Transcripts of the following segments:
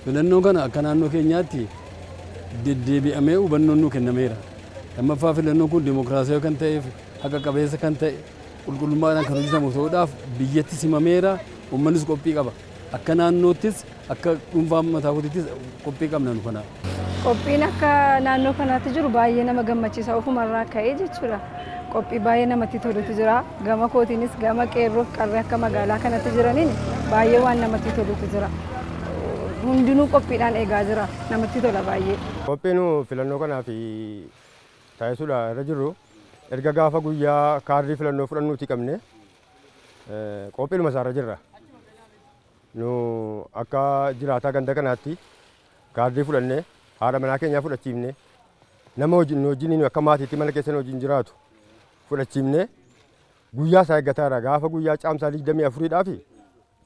Filannoo kana akka naannoo keenyaatti deddeebi'amee hubannoon nuu kennameera. Lammaffaa, filannoon kun dimokiraasii kan ta'eef, haqa qabeessa kan ta'e, qulqullummaadhaan kan hojjetamu ta'uudhaaf biyyatti simameera, uummannis qophii qaba. Akka naannoottis, akka dhuunfaa mataa kootiittis qophii qabna nu kana. Qophiin akka naannoo kanaatti jiru baay'ee nama gammachiisa, ofumarraa ka'ee jechuudha. Qophii baay'ee namatti tolutu jira. Gama kootiinis, gama qeerroof qarree akka magaalaa kanatti jiraniin baay'ee waan namatti tolutu jira. Hundinuu qophiidhaan eegaa jira. Namatti tola baay'ee. Qophiin filannoo kanaaf taasisuudha irra jirru, erga gaafa guyyaa kaardii filannoo fudhannuuti qabne qophiinuma isaarra jirra. Nu akka jiraataa ganda kanaatti kaardii fudhannee, haadha manaa keenyaa fudhachiifne, nama wajjin nu wajjin akka maatiitti mana keessa nu wajjin jiraatu fudhachiifne, guyyaa isaa eeggataadha. Gaafa guyyaa Caamsaa 24dhaaf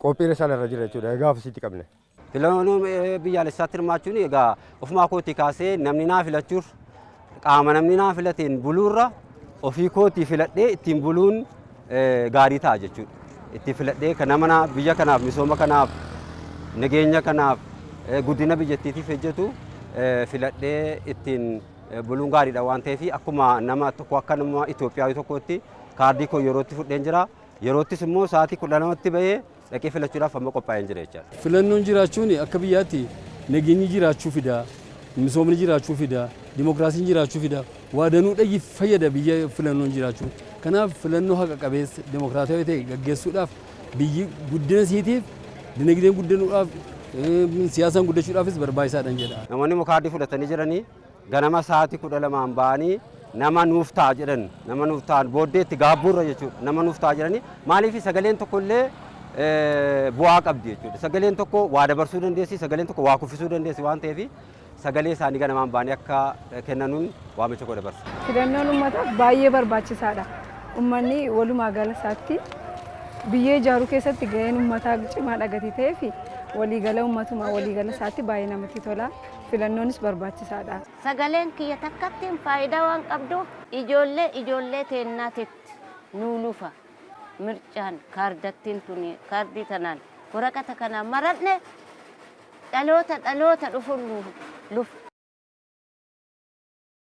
qophiirra isaan irra jira jechuudha, gaafa sitti qabne. Filannoo biyyaalessaatti hirmaachuun egaa ofumaa kootii kaasee namni naa filachuur, qaama namni naa filateen buluurra ofii kootii filadhee ittiin buluun gaarii ta'a jechuudha. Itti filadhee kan nama biyya kanaaf, misooma kanaaf, nageenya kanaaf, guddina biyyattiitiif hojjetu filadhee ittiin buluun gaariidha waan ta'eef, akkuma nama tokko, akka nama Itoophiyaa tokkootti kaardii koo yerootti fudheen jira. Yeroottis immoo sa'aatii 12tti bahee dhaqee filachuudhaaf amma qophaa'een jira jechaadha. Filannoon jiraachuun akka biyyaatti nageenyi jiraachuu fida, misoomni jiraachuu fida, dimokiraasiin jiraachuu fida. Waa danuu dhayyi fayyada biyya filannoon jiraachuu. Kanaaf filannoo haqa qabeessa, dimokiraatawaa ta'e gaggeessuudhaaf, biyyi guddina isiitiif, dinagdeen guddanuudhaaf, siyaasaan guddachuudhaafis barbaachisaadha jedha. Namoonni immoo kaardii fudhatanii jiranii ganama sa'aatii 12n ba'anii nama nuuf ta'a jedhan, nama nuuf ta'an booddee itti gaabbuurra jechuudha. Nama nuuf ta'a jedhanii, maaliif, sagaleen tokko illee bu'aa qabdi jechuudha. Sagaleen tokko waa dabarsuu dandeessi, sagaleen tokko waa kuffisuu dandeessi waan ta'eef, sagalee isaanii ganamaan ba'anii akka kennanuun waamicha koo dabarsa. Filannoon uummataaf baay'ee barbaachisaadha. Uummanni walumaa gala isaatti biyya ijaaruu keessatti gaheen uummataa cimaadha gatii ta'ee fi waliigala uummatuma waliigala isaatti baay'ee namatti tola. Filannoonis barbaachisaadha. Sagaleen kiyya takkattiin faayidaa waan qabduuf, ijoollee ijoollee teennaatitti nuu lufa. Mircaan kaardattiin tuni, kaardii tanaan, waraqata kanaan maradhe, dhaloota dhaloota dhufuun nu lufti.